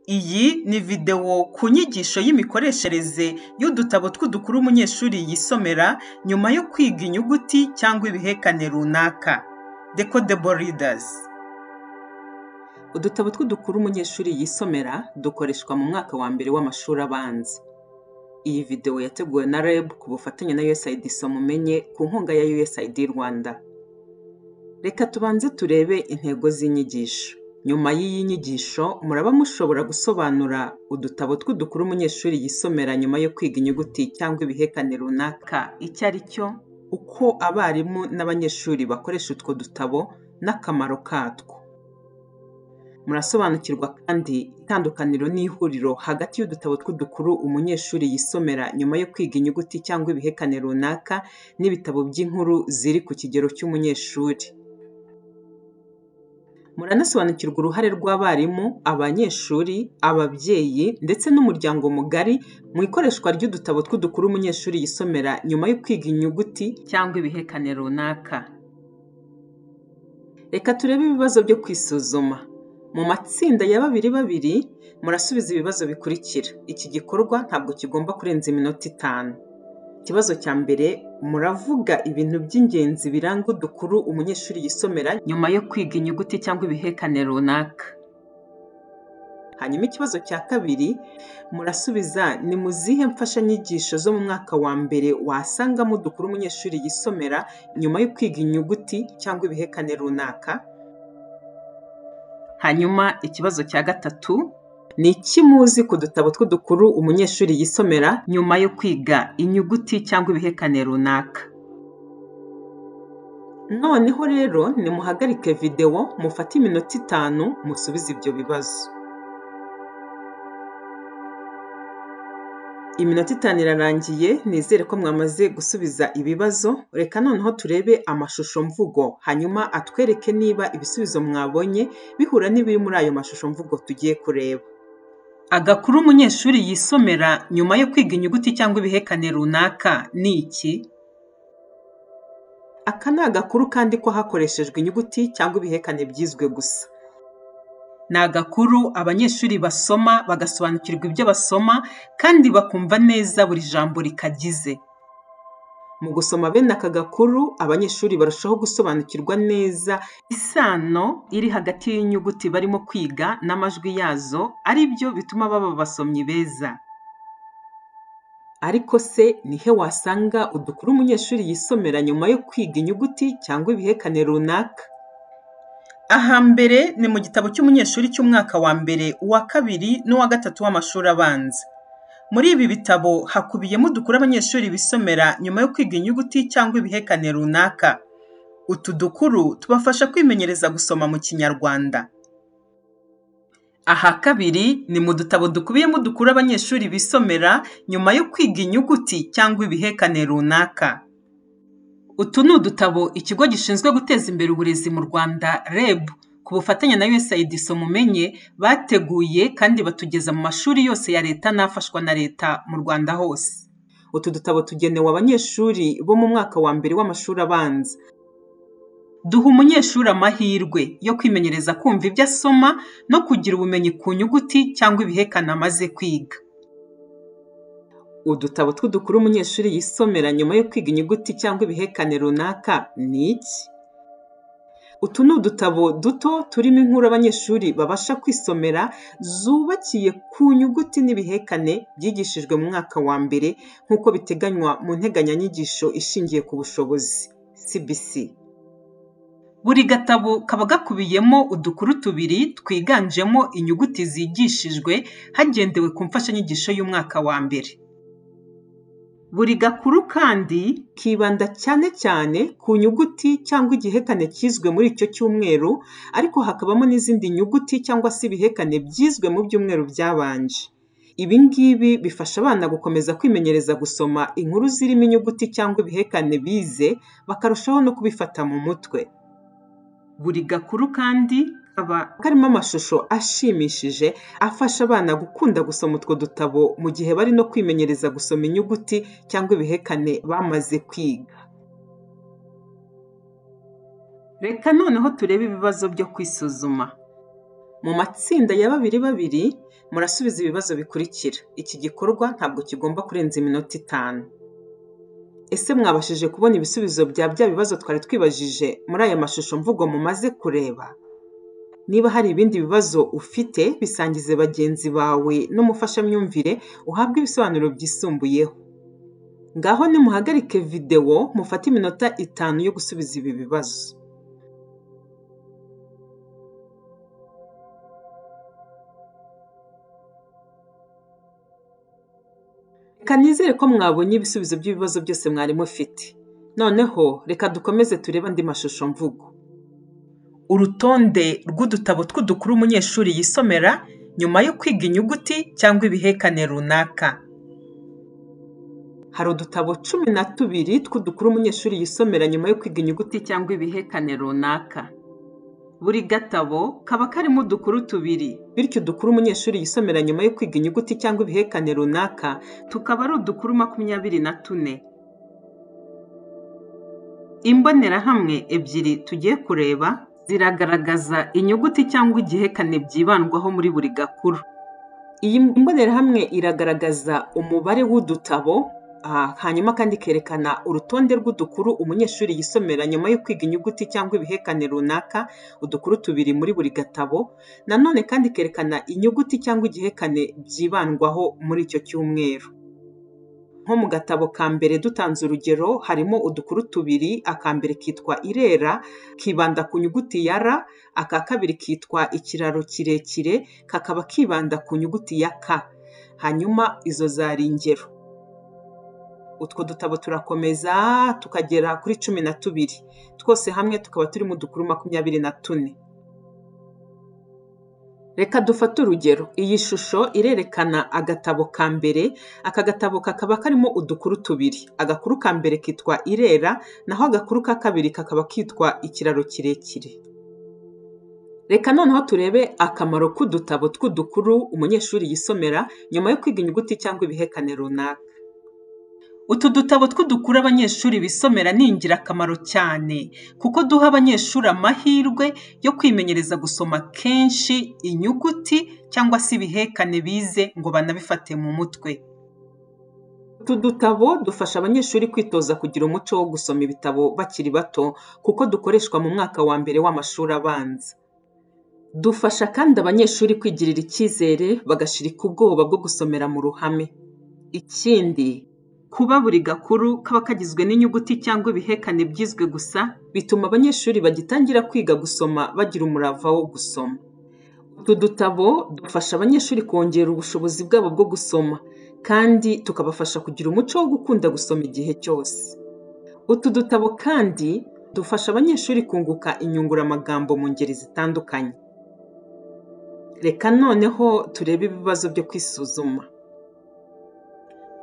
Iyi ni videwo ku nyigisho y'imikoreshereze y'udutabo tw'udukuru umunyeshuri yisomera nyuma yo kwiga inyuguti cyangwa ibihekane runaka. Decodable Readers. Udutabo tw'udukuru umunyeshuri yisomera dukoreshwa mu mwaka wa mbere w'amashuri abanza. Iyi videwo yateguwe na REB ku bufatanye na USAID Somumenye ku nkunga ya USAID Rwanda. Reka tubanze turebe intego z'inyigisho. Nyuma y'iyi nyigisho muraba mushobora gusobanura udutabo tw'udukuru umunyeshuri yisomera nyuma yo kwiga inyuguti cyangwa ibihekane runaka icyo ari cyo, uko abarimu n'abanyeshuri bakoresha utwo dutabo n'akamaro katwo. Murasobanukirwa kandi itandukaniro n'ihuriro hagati y'udutabo tw'udukuru umunyeshuri yisomera nyuma yo kwiga inyuguti cyangwa ibihekane runaka n'ibitabo by'inkuru ziri ku kigero cy'umunyeshuri. Muranasobanukirwa uruhare rw'abarimu, abanyeshuri, ababyeyi ndetse n'umuryango mugari mu ikoreshwa ry'udutabo tw'udukuru umunyeshuri yisomera nyuma yo kwiga inyuguti cyangwa ibihekane runaka. Reka turebe ibibazo byo kwisuzuma. Mu matsinda ya babiri babiri, murasubiza ibibazo bikurikira. Iki gikorwa ntabwo kigomba kurenza iminota 5. Ikibazo cya mbere, muravuga ibintu by'ingenzi biranga udukuru umunyeshuri yisomera nyuma yo kwiga inyuguti cyangwa ibihekane runaka. Hanyuma ikibazo cya kabiri, murasubiza ni mu zihe mfashanyigisho zo mu mwaka wa mbere wasangamo udukuru umunyeshuri yisomera nyuma yo kwiga inyuguti cyangwa ibihekane runaka. Hanyuma ikibazo cya gatatu, ni iki muzi ku dutabo tw'udukuru umunyeshuri yisomera nyuma yo kwiga inyuguti cyangwa ibihekane runaka? Noneho rero nimuhagarike videwo mufate iminota 5 musubize ibyo bibazo. Iminota 5 irarangiye, nizere ko mwamaze gusubiza ibibazo. Reka noneho turebe amashusho mvugo, hanyuma atwereke niba ibisubizo mwabonye bihura n'ibiri muri ayo mashusho mvugo tugiye kureba. Agakuru umunyeshuri yisomera nyuma yo kwiga inyuguti cyangwa ibihekane runaka ni iki? Aka ni agakuru kandi ko hakoreshejwe inyuguti cyangwa ibihekane byizwe gusa. Ni agakuru abanyeshuri basoma bagasobanukirwa ibyo basoma kandi bakumva neza buri jambo rikagize. Mu gusoma bene aka gakuru, abanyeshuri barushaho gusobanukirwa neza isano iri hagati y'inyuguti barimo kwiga n'amajwi yazo, ari byo bituma baba abasomyi beza. Ariko se ni he wasanga udukuru umunyeshuri yisomera nyuma yo kwiga inyuguti cyangwa ibihekane runaka? Ahambere ni mu gitabo cy'umunyeshuri cy'umwaka wa mbere, uwa kabiri n'uwa gatatu w'amashuri abanza. Muri ibi bitabo hakubiyemo udukuru abanyeshuri bisomera nyuma yo kwiga inyuguti cyangwa ibihekane runaka. Utu dukuru tubafasha kwimenyereza gusoma mu Kinyarwanda. Aha kabiri ni mu dutabo dukubiyemo udukuru abanyeshuri bisomera nyuma yo kwiga inyuguti cyangwa ibihekane runaka. Utu ni udutabo ikigo gishinzwe guteza imbere uburezi mu Rwanda REB ku bufatanye na USAID Somumenye bateguye kandi batugeza mu mashuri yose ya leta n'afashwa na leta mu Rwanda hose. Utu dutabo tugenewe abanyeshuri bo mu mwaka wa mbere w'amashuri abanza. Duha umunyeshuri amahirwe yo kwimenyereza kumva ibyo asoma no kugira ubumenyi ku nyuguti cyangwa ibihekane amaze kwiga. Udutabo tw'udukuru umunyeshuri yisomera nyuma yo kwiga inyuguti cyangwa ibihekane runaka ni iki? Utu ni udutabo duto turimo inkuru abanyeshuri babasha kwisomera zubakiye ku nyuguti n'ibihekane byigishijwe mu mwaka wa mbere nk'uko biteganywa mu nteganyanyigisho ishingiye ku bushobozi CBC. Buri gatabo kaba gakubiyemo udukuru tubiri twiganjemo inyuguti zigishijwe hagendewe ku mfashanyigisho y'umwaka wa mbere. Buri gakuru kandi kibanda cyane cyane ku nyuguti cyangwa igihekane cyizwe muri icyo cyumweru, ariko hakabamo n'izindi nyuguti cyangwa se ibihekane byizwe mu byumweru byabanje. Ibi ngibi bifasha abana gukomeza kwimenyereza gusoma inkuru zirimo inyuguti cyangwa ibihekane bize, bakarushaho no kubifata mu mutwe. Buri gakuru kandi kaba karimo amashusho ashimishije afasha abana gukunda gusoma utwo dutabo mu gihe bari no kwimenyereza gusoma inyuguti cyangwa ibihekane bamaze kwiga. Reka noneho turebe ibibazo byo kwisuzuma. Mu matsinda ya babiri babiri, murasubiza ibibazo bikurikira. Iki gikorwa ntabwo kigomba kurenza iminota 5. Ese mwabashije kubona ibisubizo bya bya bibazo twari twibajije muri aya mashusho mvugo mumaze kureba? Niba hari ibindi bibazo ufite, bisangize bagenzi bawe n'umufashamyumvire uhabwe ibisobanuro byisumbuyeho. Ngaho nimuhagarike videwo mufate iminota 5 yo gusubiza ibi bibazo. Reka nizere ko mwabonye ibisubizo by'ibibazo byose mwari mufite. Noneho reka dukomeze turebe andi mashusho mvugo. Urutonde rw'udutabo tw'udukuru umunyeshuri yisomera nyuma yo kwiga inyuguti cyangwa ibihekane runaka. Hari udutabo 12 tw'udukuru umunyeshuri yisomera nyuma yo kwiga inyuguti cyangwa ibihekane runaka. Buri gatabo kaba karimo udukuru 2, bityo udukuru umunyeshuri yisomera nyuma yo kwiga inyuguti cyangwa ibihekane runaka tukaba ari udukuru 24. Imbonerahamwe 2 tugiye kureba ziragaragaza inyuguti cyangwa igihekane byibandwaho muri buri gakuru. Iyi mbonerahamwe iragaragaza umubare w'udutabo, hanyuma kandi ikerekana urutonde rw'udukuru umunyeshuri yisomera nyuma yo kwiga inyuguti cyangwa ibihekane runaka, udukuru 2 muri buri gatabo. Nanone kandi ikerekana inyuguti cyangwa igihekane byibandwaho muri icyo cyumweru. Nko mu gatabo ka mbere dutanze urugero, harimo udukuru 2, aka mbere kitwa Irera, kibanda ku nyuguti ya R, aka kabiri kitwa Ikiraro kirekire, kakaba kibanda ku nyuguti ya K. Hanyuma izo zari ingero. Utwo dutabo turakomeza tukagera kuri 12. Twose hamwe tukaba turimo udukuru 24. Reka dufate urugero. Iyi shusho irerekana agatabo ka mbere, aka gatabo kakaba karimo udukuru 2. Agakuru ka mbere kitwa Irera, naho agakuru ka kabiri kakaba kitwa Ikiraro kirekire. Reka noneho turebe akamaro k'udutabo tw'udukuru umunyeshuri yisomera nyuma yo kwiga inyuguti cyangwa ibihekane runaka. Utu dutabo tw'udukuru abanyeshuri bisomera ni ingirakamaro cyane kuko duha abanyeshuri amahirwe yo kwimenyereza gusoma kenshi inyuguti cyangwa se ibihekane bize ngo banabifate mu mutwe. Utu dutabo dufasha abanyeshuri kwitoza kugira umuco wo gusoma ibitabo bakiri bato kuko dukoreshwa mu mwaka wa mbere w'amashuri abanza. Dufasha kandi abanyeshuri kwigirira icyizere bagashirika ubwoba bwo gusomera mu ruhame. Ikindi, kuba buri gakuru kaba kagizwe n'inyuguti cyangwa ibihekane byizwe gusa, bituma abanyeshuri bagitangira kwiga gusoma bagira umurava wo gusoma. Utu dutabo dufasha abanyeshuri kongera ubushobozi bwabo bwo gusoma, kandi tukabafasha kugira umuco wo gukunda gusoma igihe cyose. Utu dutabo kandi dufasha abanyeshuri kunguka inyunguramagambo mu ngeri zitandukanye. Reka noneho turebe ibibazo byo kwisuzuma.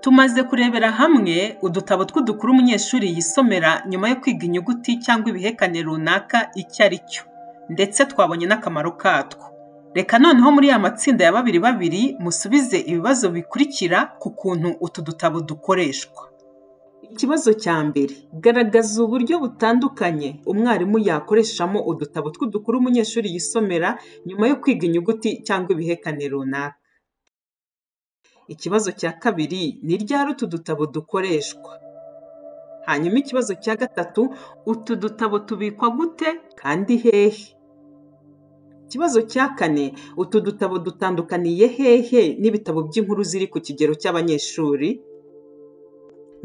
Tumaze kurebera hamwe udutabo tw'udukuru umunyeshuri yisomera nyuma yo kwiga inyuguti cyangwa ibihekane runaka icyo ari cyo, ndetse twabonye n'akamaro katwo. Reka noneho muri ya matsinda ya babiri babiri musubize ibibazo bikurikira ku kuntu utu dutabo dukoreshwa. Ikibazo cya mbere, garagaza uburyo butandukanye umwarimu yakoreshamo udutabo tw'udukuru umunyeshuri yisomera nyuma yo kwiga inyuguti cyangwa ibihekane runaka. Ikibazo cya kabiri, ni ryari utu dutabo dukoreshwa? Hanyuma ikibazo cya gatatu, utu dutabo tubikwa gute kandi hehe? Ikibazo cya kane, utu dutabo dutandukaniye hehe n'ibitabo by'inkuru ziri ku kigero cy'abanyeshuri?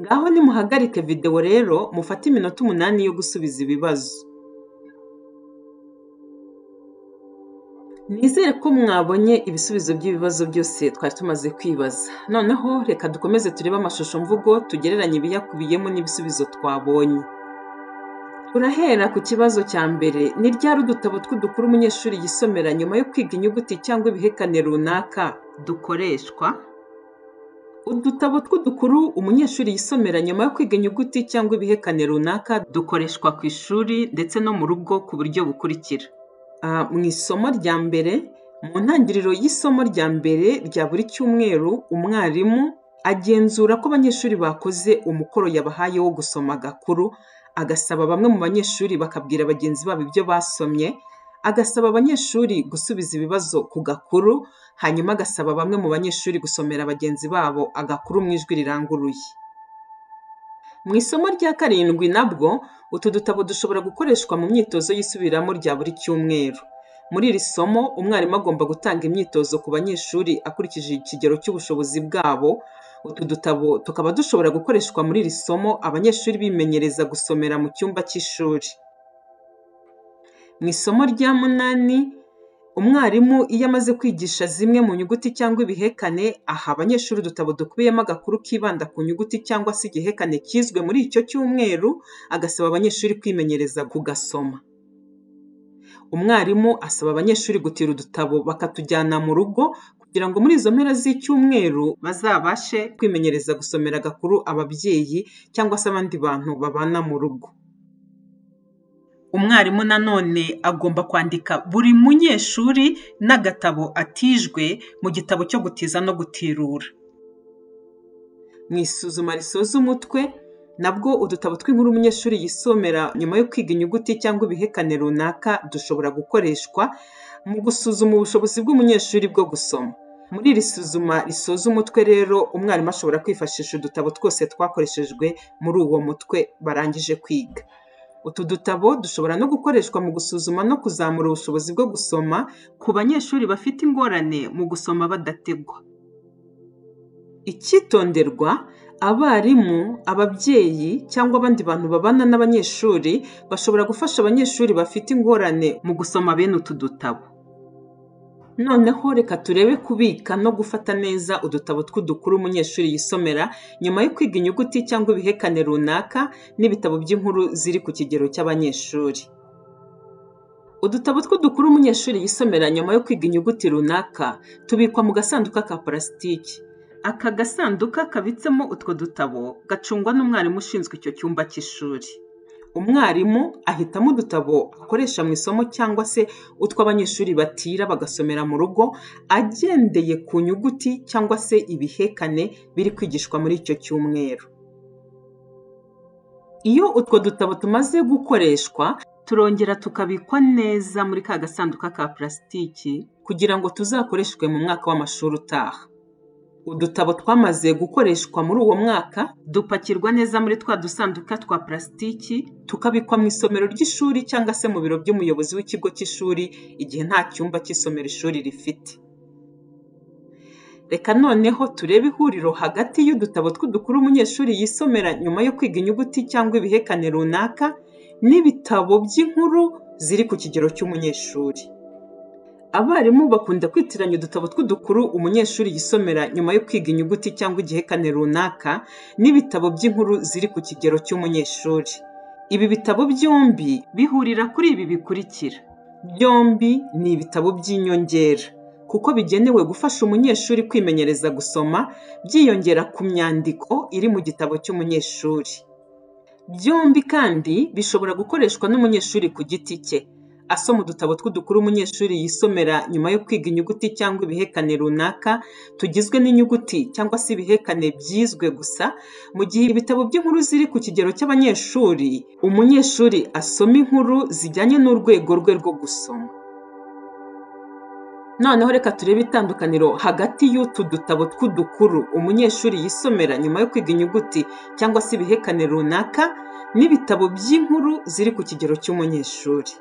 Ngaho nimuhagarike videwo rero mufate iminota 8 yo gusubiza ibibazo. Nizere ko mwabonye ibisubizo by'ibibazo byose twari tumaze kwibaza. Noneho reka dukomeze turebe amashusho mvugo tugereranye ibiyakubiyemo n'ibisubizo twabonye. Turahera ku kibazo cya mbere, ni ryari udutabo tw'udukuru umunyeshuri yisomera nyuma yo kwiga inyuguti cyangwa ibihekane runaka dukoreshwa? Udutabo tw'udukuru umunyeshuri yisomera nyuma yo kwiga inyuguti cyangwa ibihekane runaka dukoreshwa ku ishuri ndetse no mu rugo ku buryo bukurikira. Mu isomo rya mbere, mu ntangiriro y'isomo rya mbere rya buri cyumweru, umwarimu agenzura ko abanyeshuri bakoze umukoro yabahaye wo gusoma agakuru, agasaba bamwe mu banyeshuri bakabwira bagenzi babo ibyo basomye, agasaba abanyeshuri gusubiza ibibazo ku gakuru, hanyuma agasaba bamwe mu banyeshuri gusomera bagenzi babo agakuru mu ijwi riranguruye. Mu isomo rya karindwi nabwo, utu dutabo dushobora gukoreshwa mu myitozo y'isubiramo rya buri cyumweru. Muri iri somo, umwarimu agomba gutanga imyitozo ku banyeshuri akurikije ikigero cy'ubushobozi bwabo. Utu dutabo tukaba dushobora gukoreshwa muri iri somo abanyeshuri bimenyereza gusomera mu cyumba cy'ishuri. Mu isomo rya munani, umwarimu iyo amaze kwigisha zimwe mu nyuguti cyangwa ibihekane, aha abanyeshuri udutabo dukubiyemo agakuru kibanda ku nyuguti cyangwa se igihekane cyizwe muri icyo cyumweru, agasaba abanyeshuri kwimenyereza kugasoma. Umwarimu asaba abanyeshuri gutira udutabo bakatujyana mu rugo kugira ngo muri izo mpera z'icyumweru bazabashe kwimenyereza gusomera agakuru ababyeyi cyangwa se abandi bantu babana mu rugo. Umwarimu nanone agomba kwandika buri munyeshuri n'agatabo atijwe mu gitabo cyo gutiza no gutirura. Mu isuzuma risoza umutwe, nabwo udutabo tw'inkuru umunyeshuri yisomera nyuma yo kwiga inyuguti cyangwa ibihekane runaka dushobora gukoreshwa mu gusuzuma ubushobozi bw'umunyeshuri bwo gusoma. Muri iri suzuma risoza umutwe rero, umwarimu ashobora kwifashisha udutabo twose twakoreshejwe muri uwo mutwe barangije kwiga. Utu dutabo dushobora no gukoreshwa mu gusuzuma no kuzamura ubushobozi bwo gusoma ku banyeshuri bafite ingorane mu gusoma badategwa. Icyitonderwa: abarimu, ababyeyi cyangwa abandi bantu babana n'abanyeshuri bashobora gufasha abanyeshuri bafite ingorane mu gusoma bene utu dutabo. Noneho reka turebe kubika no gufata neza udutabo tw'udukuru umunyeshuri yisomera nyuma yo kwiga inyuguti cyangwa ibihekane runaka n'ibitabo by'inkuru ziri ku kigero cy'abanyeshuri. Udutabo tw'udukuru umunyeshuri yisomera nyuma yo kwiga inyuguti runaka tubikwa mu gasanduka ka parasitiki. Aka gasanduka kabitsemo utwo dutabo gacungwa n'umwarimu ushinzwe icyo cyumba cy'ishuri. Umwarimu ahitamo udutabo akoresha mu isomo cyangwa se utwo abanyeshuri batira bagasomera mu rugo, agendeye ku nyuguti cyangwa se ibihekane biri kwigishwa muri icyo cyumweru. Iyo utwo dutabo tumaze gukoreshwa, turongera tukabikwa neza muri ka gasanduka ka parasitiki kugira ngo tuzakoreshwe mu mwaka w'amashuri utaha. Udutabo twamaze gukoreshwa muri uwo mwaka dupakirwa neza muri twa dusanduka twa parasitiki, tukabikwa mu isomero ry'ishuri cyangwa se mu biro by'umuyobozi w'ikigo cy'ishuri igihe nta cyumba cy'isomero ishuri rifite. Reka noneho turebe ihuriro hagati y'udutabo tw'udukuru umunyeshuri yisomera nyuma yo kwiga inyuguti cyangwa ibihekane runaka n'ibitabo by'inkuru ziri ku kigero cy'umunyeshuri. Abarimu bakunda kwitiranya udutabo tw'udukuru umunyeshuri yisomera nyuma yo kwiga inyuguti cyangwa igihekane runaka n'ibitabo by'inkuru ziri ku kigero cy'umunyeshuri. Ibi bitabo byombi bihurira kuri ibi bikurikira: byombi ni ibitabo by'inyongera kuko bigenewe gufasha umunyeshuri kwimenyereza gusoma, byiyongera ku myandiko iri mu gitabo cy'umunyeshuri. Byombi kandi bishobora gukoreshwa n'umunyeshuri ku giti cye, asoma udutabo tw'udukuru umunyeshuri yisomera nyuma yo kwiga inyuguti cyangwa ibihekane runaka tugizwe n'inyuguti cyangwa se ibihekane byizwe gusa, mu gihe ibitabo by'inkuru ziri ku kigero cy'abanyeshuri, umunyeshuri asoma inkuru zijyanye n'urwego rwe rwo gusoma. Noneho reka turebe itandukaniro hagati y'utu dutabo tw'udukuru umunyeshuri yisomera nyuma yo kwiga inyuguti cyangwa se ibihekane runaka n'ibitabo by'inkuru ziri ku kigero cy'umunyeshuri.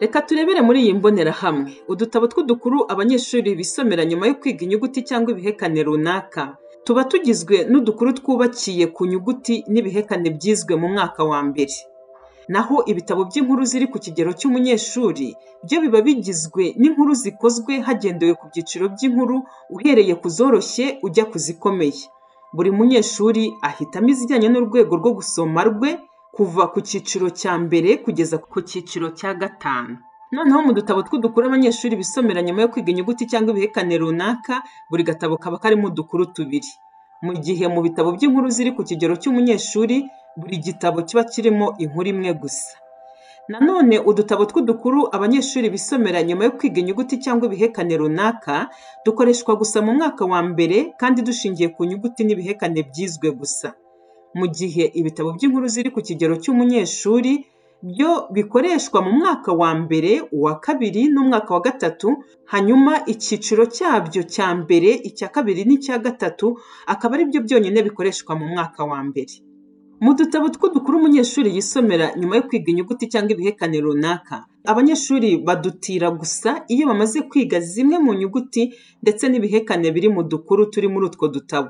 Reka turebere muri iyi mbonerahamwe udutabo tw'udukuru abanyeshuri bisomera nyuma yo kwiga inyuguti cyangwa ibihekane runaka tuba tugizwe n'udukuru twubakiye ku nyuguti n'ibihekane byizwe mu mwaka wa mbere. Naho ibitabo by'inkuru ziri ku kigero cy'umunyeshuri byo biba bigizwe n'inkuru zikozwe hagendewe ku byiciro by'inkuru, uhereye ku zoroshye ujya ku zikomeye. Buri munyeshuri ahitamo izijyanye n'urwego rwo gusoma rwe kuva ku cyiciro cya mbere kugeza ku cyiciro cya gatanu. Noneho mu dutabo tw'udukuru abanyeshuri bisomera nyuma yo kwiga inyuguti cyangwa ibihekane runaka, buri gatabo kaba karimo udukuru tubiri. Mu gihe mu bitabo by'inkuru ziri ku kigero cy'umunyeshuri, buri gitabo kiba kirimo inkuru imwe gusa. Nanone udutabo tw'udukuru abanyeshuri bisomera nyuma yo kwiga inyuguti cyangwa ibihekane runaka dukoreshwa gusa mu mwaka wa mbere kandi dushingiye ku nyuguti n'ibihekane byizwe gusa. Mu gihe ibitabo by'inkuru ziri ku kigero cy'umunyeshuri byo bikoreshwa mu mwaka wa mbere, uwa kabiri n'umwaka wa gatatu, hanyuma icyiciro cyabyo cya mbere, icya kabiri n'icya gatatu akaba ari byo byonyine bikoreshwa mu mwaka wa mbere. Mu dutabo tw'udukuru umunyeshuri yisomera nyuma yo kwiga inyuguti cyangwa ibihekane runaka, abanyeshuri badutira gusa iyo bamaze kwiga zimwe mu nyuguti ndetse n'ibihekane biri mu dukuru turi muri utwo dutabo.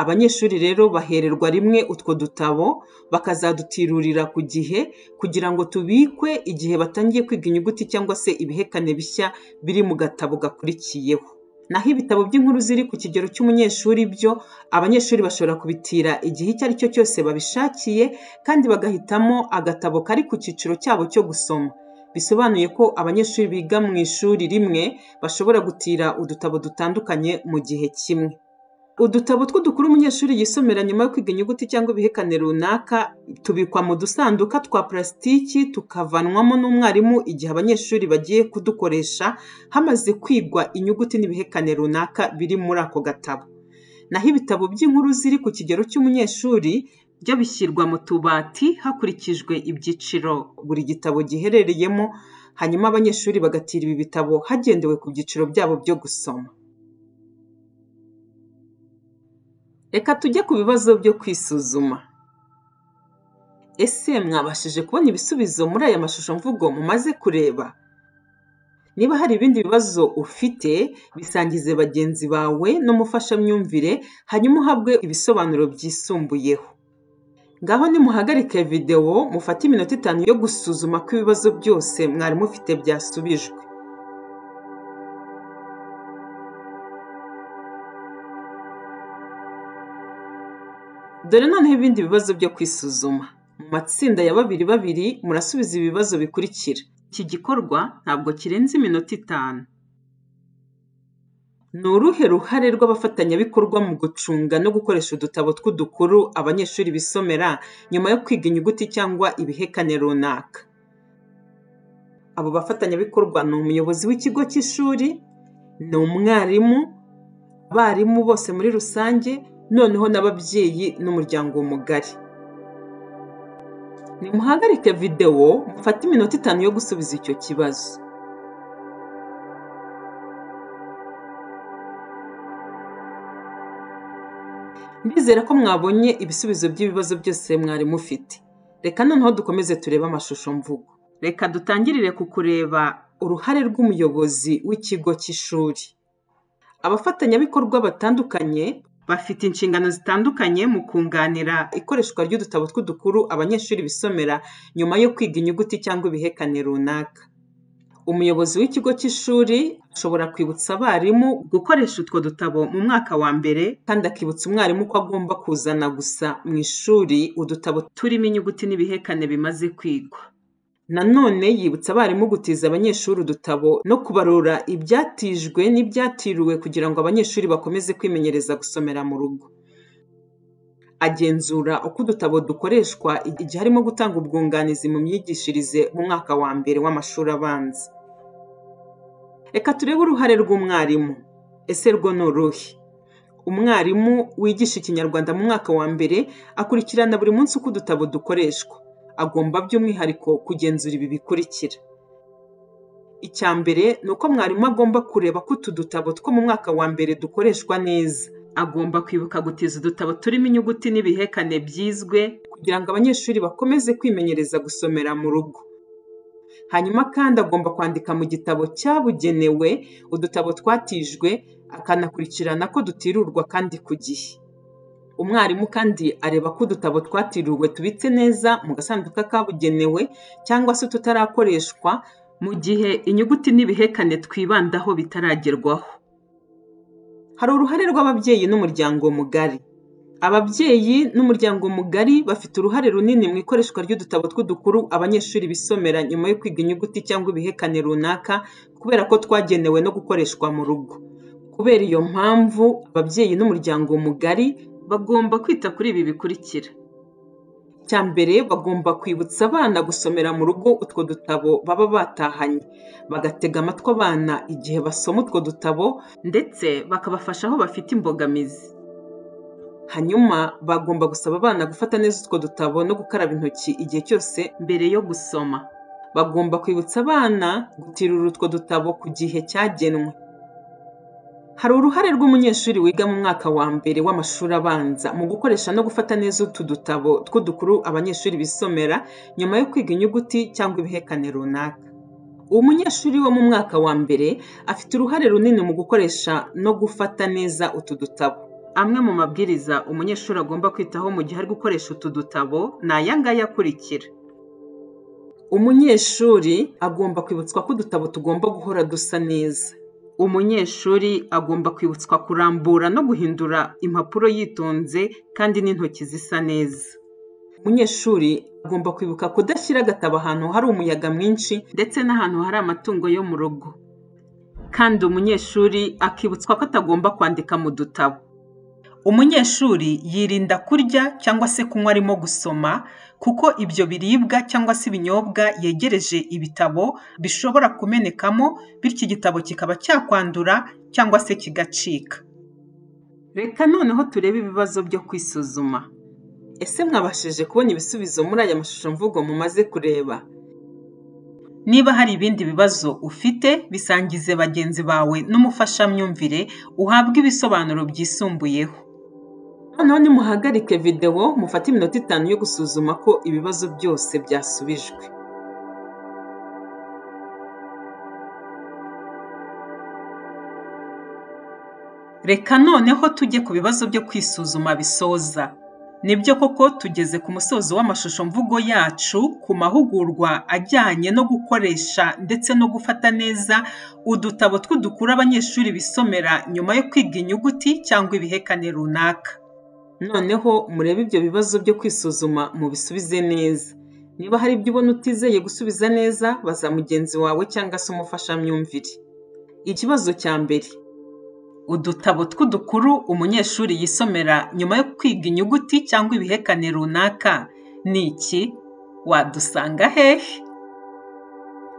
Abanyeshuri rero bahererwa rimwe utwo dutabo bakazadutirurira ku gihe kugira ngo tubikwe igihe batangiye kwiga inyuguti cyangwa se ibihekane bishya biri mu gatabo gakurikiyeho. Naho ibitabo by'inkuru ziri ku kigero cy'umunyeshuri byo, abanyeshuri bashobora kubitira igihe icyo ari cyo cyose babishakiye kandi bagahitamo agatabo kari ku cyiciro cyabo cyo gusoma. Bisobanuye ko abanyeshuri biga mu ishuri rimwe bashobora gutira udutabo dutandukanye mu gihe kimwe. Udutabo tw'udukuru umunyeshuri yisomera nyuma yo kwiga inyuguti cyangwa ibihekane runaka tubikwa mu dusanduka twa pulasitiki tukavanwamo n'umwarimu igihe abanyeshuri bagiye kudukoresha hamaze kwigwa inyuguti n'ibihekane runaka biri muri ako gatabo. Naho ibitabo by'inkuru ziri ku kigero cy'umunyeshuri byo bishyirwa mu tubati hakurikijwe ibyiciro buri gitabo giherereyemo, hanyuma abanyeshuri bagatira ibi bitabo hagendewe ku byiciro byabo byo gusoma. Reka tujye ku bibazo byo kwisuzuma. Ese mwabashije kubona ibisubizo muri aya mashusho mvugo mumaze kureba? Niba hari ibindi bibazo ufite, bisangize bagenzi bawe n'umufashamyumvire, hanyuma uhabwe ibisobanuro byisumbuyeho. Ngaho nimuhagarike videwo, mufate iminota 5 yo gusuzuma ko ibibazo byose mwari mufite byasubijwe. Dore noneho ibindi bibazo byo kwisuzuma. Mu matsinda ya babiri babiri murasubiza ibibazo bikurikira. Iki gikorwa ntabwo kirenze iminota 5. Ni uruhe ruhare rw'abafatanyabikorwa mu gucunga no gukoresha udutabo tw'udukuru abanyeshuri bisomera nyuma yo kwiga inyuguti cyangwa ibihekane runaka? Abo bafatanyabikorwa ni umuyobozi w'ikigo cy'ishuri, ni umwarimu, abarimu bose muri rusange, noneho n'ababyeyi n'umuryango mugari. Nimuhagarike videwo, mufate iminota 5 yo gusubiza icyo kibazo. Ndizera ko mwabonye ibisubizo by'ibibazo byose mwari mufite. Reka noneho dukomeze turebe amashusho mvugo. Reka dutangirire ku kureba uruhare rw'umuyobozi w'ikigo cy'ishuri. Abafatanyabikorwa batandukanye bafite inshingano zitandukanye mu kunganira ikoreshwa ry'udutabo tw'udukuru abanyeshuri bisomera nyuma yo kwiga inyuguti cyangwa ibihekane runaka. Umuyobozi w'ikigo cy'ishuri ashobora kwibutsa abarimu gukoresha utwo dutabo mu mwaka wa mbere kandi akibutsa umwarimu ko agomba kuzana gusa mu ishuri udutabo turimo inyuguti n'ibihekane bimaze kwigwa. Nanone yibutsa abarimu gutiza abanyeshuri udutabo no kubarura ibyatijwe n'ibyatiriwe kugira ngo abanyeshuri bakomeze kwimenyereza gusomera mu rugo. Agenzura uko udutabo dukoreshwa igihe arimo gutanga ubwunganizi mu myigishirize mu mwaka wa mbere w'amashuri abanza. Reka turebe uruhare rw'umwarimu. Ese rwo ni uruhe? Umwarimu wigisha Ikinyarwanda mu mwaka wa mbere akurikirana buri munsi uko udutabo dukoreshwa. Agomba by'umwihariko kugenzura ibi bikurikira. Icya mbere ni uko mwarimu agomba kureba ko utu dutabo two mu mwaka wa mbere dukoreshwa neza. Agomba kwibuka gutiza udutabo turimo inyuguti n'ibihekane byizwe kugira ngo abanyeshuri bakomeze kwimenyereza gusomera mu rugo. Hanyuma kandi agomba kwandika mu gitabo cyabugenewe udutabo twatijwe, akanakurikirana ko dutirurwa kandi ku gihe. Umwarimu kandi areba ko udutabo twatiriwe tubitse neza mu gasanduku kabugenewe cyangwa se tutarakoreshwa mu gihe inyuguti n'ibihekane twibandaho bitaragerwaho. Hari uruhare rw'ababyeyi n'umuryango mugari. Ababyeyi n'umuryango mugari bafite uruhare runini mu ikoreshwa ry'udutabo tw'udukuru abanyeshuri bisomera nyuma yo kwiga inyuguti cyangwa ibihekane runaka kubera ko twagenewe no gukoreshwa mu rugo. Kubera iyo mpamvu, ababyeyi n'umuryango mugari bagomba kwita kuri ibi bikurikira. Icya mbere, bagomba kwibutsa abana gusomera mu rugo utwo dutabo baba batahanye, bagatega amatwi abana igihe basoma utwo dutabo ndetse bakabafasha aho bafite imbogamizi. Hanyuma bagomba gusaba abana gufata neza utwo dutabo no gukaraba intoki igihe cyose mbere yo gusoma. Bagomba kwibutsa abana gutirura utwo dutabo ku gihe cyagenwe. Hari uruhare rw'umunyeshuri wiga mu mwaka wa mbere w'amashuri abanza mu gukoresha no gufata neza utu dutabo tw'udukuru abanyeshuri bisomera nyuma yo kwiga inyuguti cyangwa ibihekane runaka. Uwo munyeshuri wo mu mwaka wa mbere afite uruhare runini mu gukoresha no gufata neza utu dutabo. Amwe mu mabwiriza umunyeshuri agomba kwitaho mu gihe ari gukoresha utu dutabo ni aya ngaya akurikira. Umunyeshuri agomba kwibutswa ko udutabo tugomba guhora dusa neza. Umunyeshuri agomba kwibutswa kurambura no guhindura impapuro yitonze kandi n'intoki zisa neza. Umunyeshuri agomba kwibuka kudashyira agatabo ahantu hari umuyaga mwinshi ndetse n'ahantu hari amatungo yo mu rugo. Kandi umunyeshuri akibutswa ko atagomba kwandika mu dutabo. Umunyeshuri yirinda kurya cyangwa se kunywa arimo gusoma kuko ibyo biribwa cyangwa se ibinyobwa yegereje ibitabo bishobora kumenekamo, bityo igitabo kikaba cyakwandura cyangwa se kigacika. Reka noneho turebe ibibazo byo kwisuzuma. Ese mwabashije kubona ibisubizo muri aya mashusho mvugo mumaze kureba? Niba hari ibindi bibazo ufite, bisangize bagenzi bawe n'umufashamyumvire uhabwe ibisobanuro byisumbuyeho. Noneho nimuhagarike videwo mufate iminota 5 yo gusuzuma ko ibibazo byose byasubijwe. Reka noneho tujye ku bibazo byo kwisuzuma bisoza. Nibyo koko tugeze ku musozo w'amashusho mvugo yacu ku mahugurwa ajyanye no gukoresha ndetse no gufata neza udutabo tw'udukuru abanyeshuri bisomera nyuma yo kwiga inyuguti cyangwa ibihekane runaka. Noneho murebe ibyo bibazo byo kwisuzuma mubisubize neza. Niba hari ibyo ubona utizeye gusubiza neza, baza mugenzi wawe cyangwa se umufashamyumvire. Ikibazo cya mbere. Udutabo tw'udukuru umunyeshuri yisomera nyuma yo kwiga inyuguti cyangwa ibihekane runaka ni iki? Wadusanga hehe?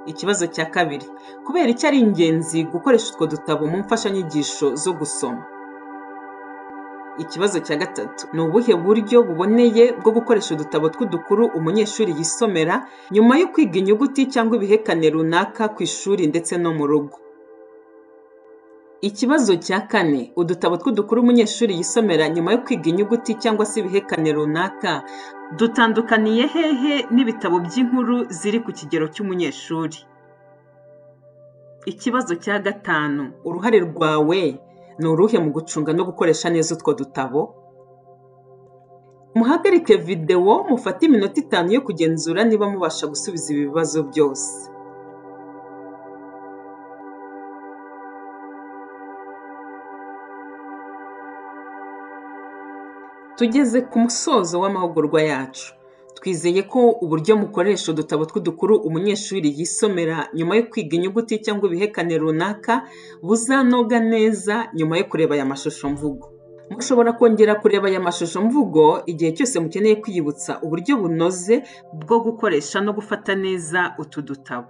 Ikibazo cya kabiri. Kubera iki ari ingenzi gukoresha utwo dutabo mu mfashanyigisho zo gusoma? Ikibazo cya gatatu. Ni ubuhe buryo buboneye bwo gukoresha udutabo tw'udukuru umunyeshuri yisomera nyuma yo kwiga inyuguti cyangwa ibihekane runaka ku ishuri ndetse no mu rugo? Ikibazo cya kane. Udutabo tw'udukuru umunyeshuri yisomera nyuma yo kwiga inyuguti cyangwa se ibihekane runaka dutandukaniye hehe n'ibitabo by'inkuru ziri ku kigero cy'umunyeshuri? Ikibazo cya gatanu. Uruhare rwawe ni uruhe mu gucunga no gukoresha neza utwo dutabo? Muhagarike videwo mufate iminota 5 yo kugenzura niba mubasha gusubiza ibi bibazo byose. Tugeze ku musozo w'amahugurwa yacu. Twizeye ko uburyo mukoresha udutabo tw'udukuru umunyeshuri yisomera nyuma yo kwiga inyuguti cyangwa ibihekane runaka buzanoga neza nyuma yo kureba aya mashusho mvugo. Mushobora kongera kureba aya mashusho mvugo igihe cyose mukeneye kwiyibutsa uburyo bunoze bwo gukoresha no gufata neza utu dutabo.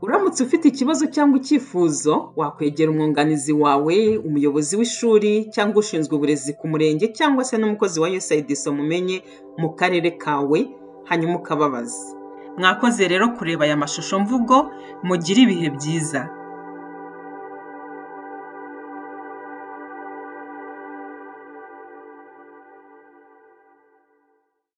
Uramutse ufite ikibazo cyangwa icyifuzo, wakwegera umwunganizi wawe, umuyobozi w'ishuri cyangwa ushinzwe uburezi ku murenge cyangwa se n'umukozi wa USAID Mumenye mu karere kawe, hanyuma ukababaza. Mwakoze rero kureba aya mashusho mvugo, mugire ibihe byiza.